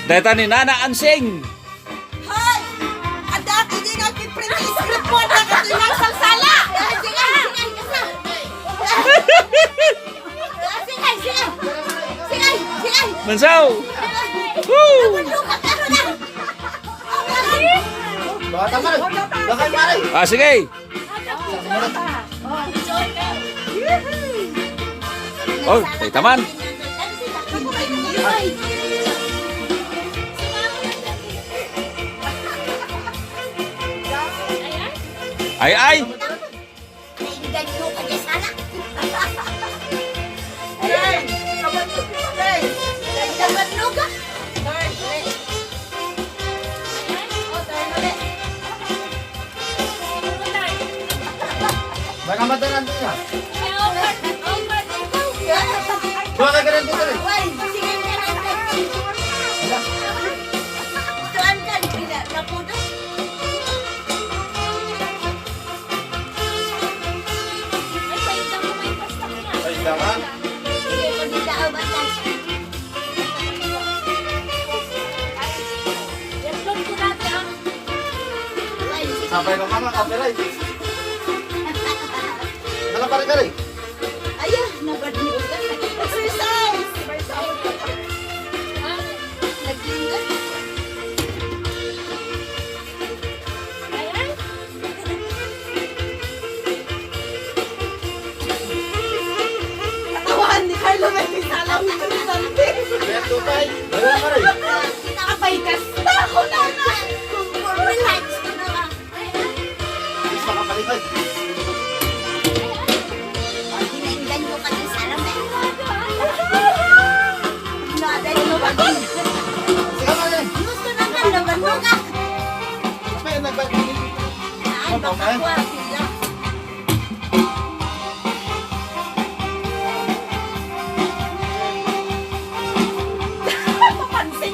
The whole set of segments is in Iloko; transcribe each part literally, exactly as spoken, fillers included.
Dayta ni Nana Ansing. Hoy! Adda, hindi nga piprint script mo, adda ka ito nga salsala! Sige, sige, sige. Sige, sige. Sige, sige. Mansaw! Woo! Ano na? Bata man eh. Baka pare. Ah, sige. Oh, tay taman. Ay, ay. Nainganyo ka di sana. Ay, ay. Nainganyo ka. Baka madalan din ka. Baka ganun din ka rin. Ay, painda ko may pasta ko na. Painda ka? Sige, pag-inda, ah, basta. Ay, i-upload ko dati, ah. Ay, sige. Sabay ka, mama, copyright. Ano pa rin ka rin? Ayan, nabad mo ka. Exercise! Ah, naging Katawan ni Carlo may pisalang interesante. Kaya to, tay. Wala ka rin. Apay, kasta ko na na. Relax ko na. Ay, ay. Please, makapalik, ay. Ay, ay. Pinaindan mo ka ng salamin. Pinaindan mo ka. Sige, mali. Gusto na ka, laban mo ka. Ay, nagba-, Ay, baka kuha sila. Papansin.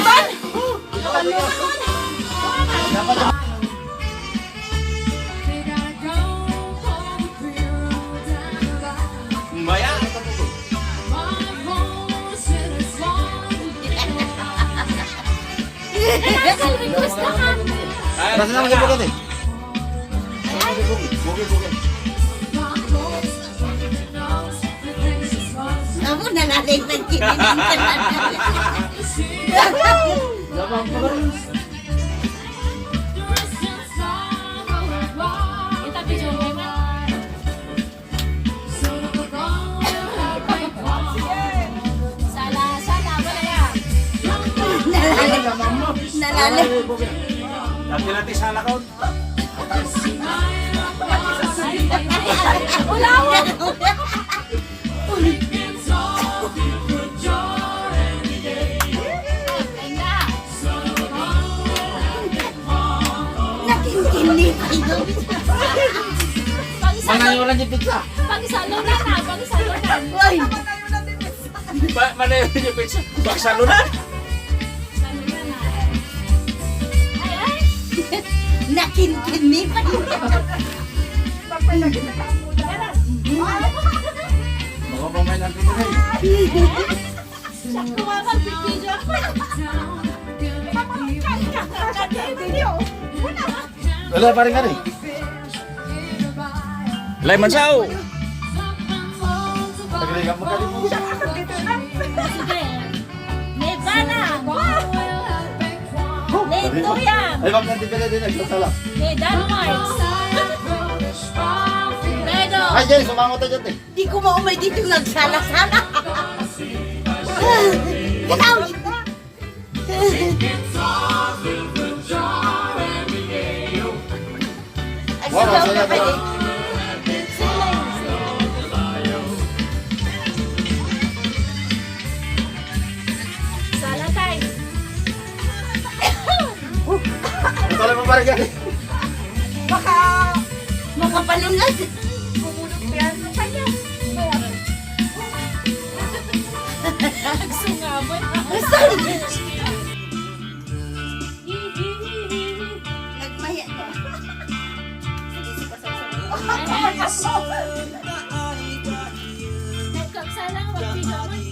Pan! Pan! Maya. Nasa naman si Bukit eh. Nasa si Bukit. Bukit, Bukit. Amo na natin nagkininan ka na. Labang pa rin. Kita video mo, Sala, sala, wala yan. Nalalim. Nalalim. Dati natin sala ko. Wala, wala. Ay, nga. Nakinkinli kayo. Mangayo lang yung pizza. Pangisalunan na, pangisalunan. Uy! Ba, mangayo lang yung pizza. Pangisalunan. Ay, ay. Nakinkinli pa yun. Baka pa may nagpipigay. Siya, kumawa, video. Wala pa rin ka rin. Lay man sao. Sige. May bana. May tuyang. Ay, bakit hindi pwede din nagsasala? May Dynamite. Pero Ay, Jerry, sumangot na dyan, eh. Di ko maumay dito nagsala-sala. Ikaw! Ay, Wow, sigaw masaya ka pa. Pwede. Sige lang, sige lang. Sala, tay. Ang pala mo, pare, gani. Baka makapalunod. Bumulog yan. Kaya, nagsungabon. Basta. Nagmahiya ka. Sige, sige, sige. Nagkaksalang magpinamay.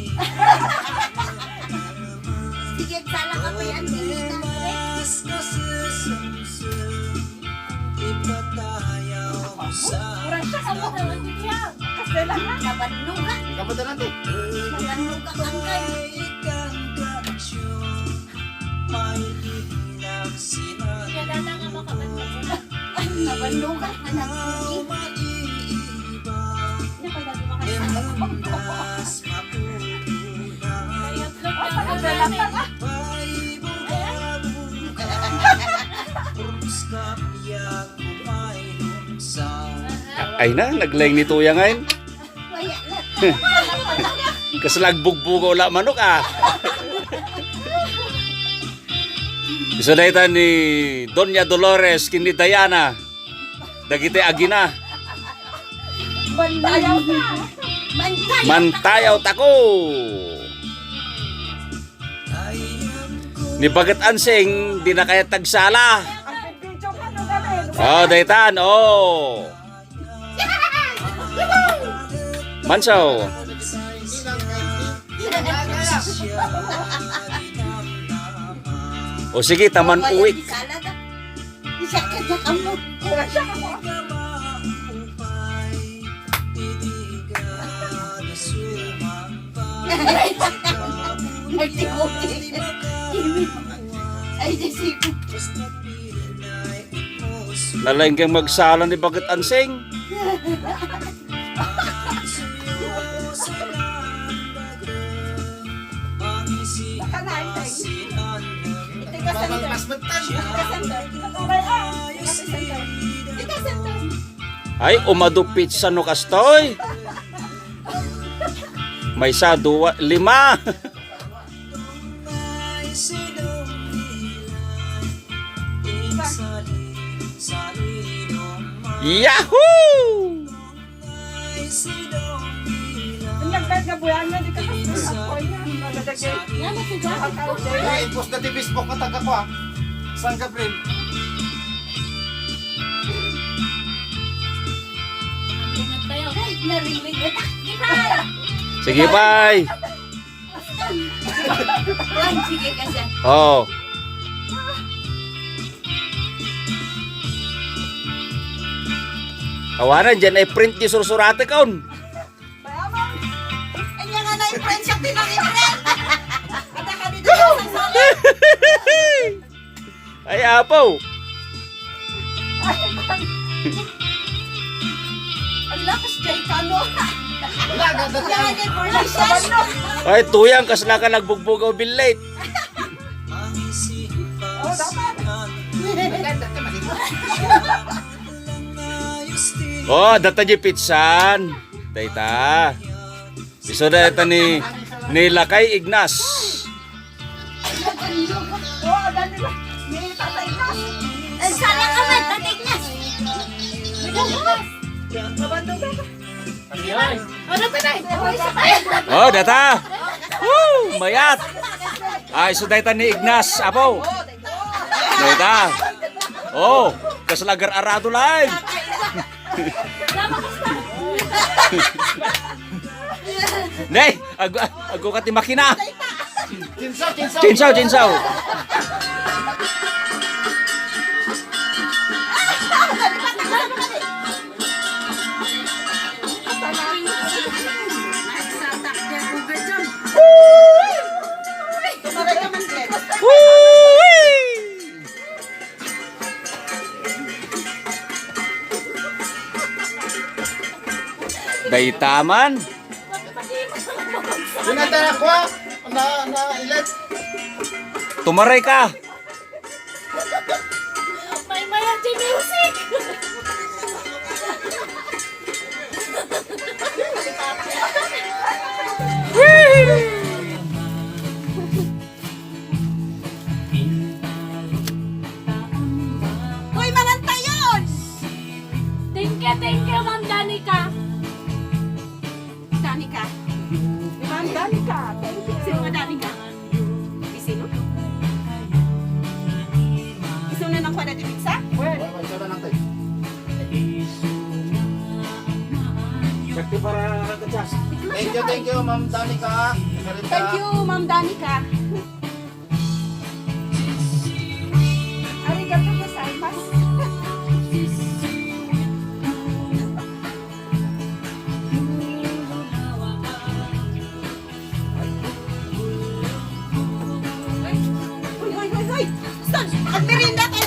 Kaya dada nga makabanlaw. Ay, nabanlugan, anak ko. Hindi pa dati makabanlaw. Kaya vlog na vlog namin. Ay na, naglaing ni Tuya ngayon. Kasla agbugbugaw la manok, ah. Isu dayta ni Doña Dolores ken ni Diana. Dagiti agina. Mantayaw ta. Mantayaw. Mantayaw tako. Ni Baget Ansing, di na kayat agsala. Ang video ka, no, gamin? Oh, daytan, oh. Manso. O sige, taman uwik. Isa ka dyan, amo. Ay, di ko. Ay, di sigo. Nalaing kang magsala ni Baget Ansing. Iti ka center. Iti ka center. Iti ka center. Ay, umadu pizza no kastoy. Maysa, dua, lima. Yahoo! Ang nagbayad nga buwan nga, di ka kasi ako yan. Madadagay. Nga, matigas. Ang outdated. Ay, post na ti Facebook nga taga ko, ah. San Gabriel. Ay, narinig. Sige, bye. Ay, sige kasi. Oo. Awanan, dyan ay print di sursurate kaon. Anya nga na-print siya, tinang i-print. Ada ka dito sa sala. Ay, apo. Ang lakas, Jay, kano? Wala, ganda. Kaya niya, information. Ay, Tuyang, kasla ka nagbugbugaw billit. Oh, dapat. Oh, data di pitsan. Dayta. Isu dayta ni, ni Lakay Ignas. Oh, dati ba? Ni Tatay Ignas. Eh, sana ka man, Tatay Ignas. Nabandog ka. Ano pa tayo? Oh, data. Woo! Mayat. Ay, isu dayta ni Ignas, apo. Dayta. Oh, kasla agar-arado laeng. Nay, agu, agu ka ti makina. Chinsaw, chinsaw. Chinsaw, chinsaw. Woo! Dayta man. Pinatara ko, na, na, ilet. Tumaray ka. May mayat di music. Hoy, mangan tayon! Thank you, thank you, Ma'am Danica. Danica. Ma'am Danica, thank you. Sino nga Danica? Sino? Isu na lang pala di pizza? Well, sakto para adjust. Thank you, thank you, Ma'am Danica. Thank you, Ma'am Danica. Arigato gozaimasu. Ay, saan? Agmerienda tayo.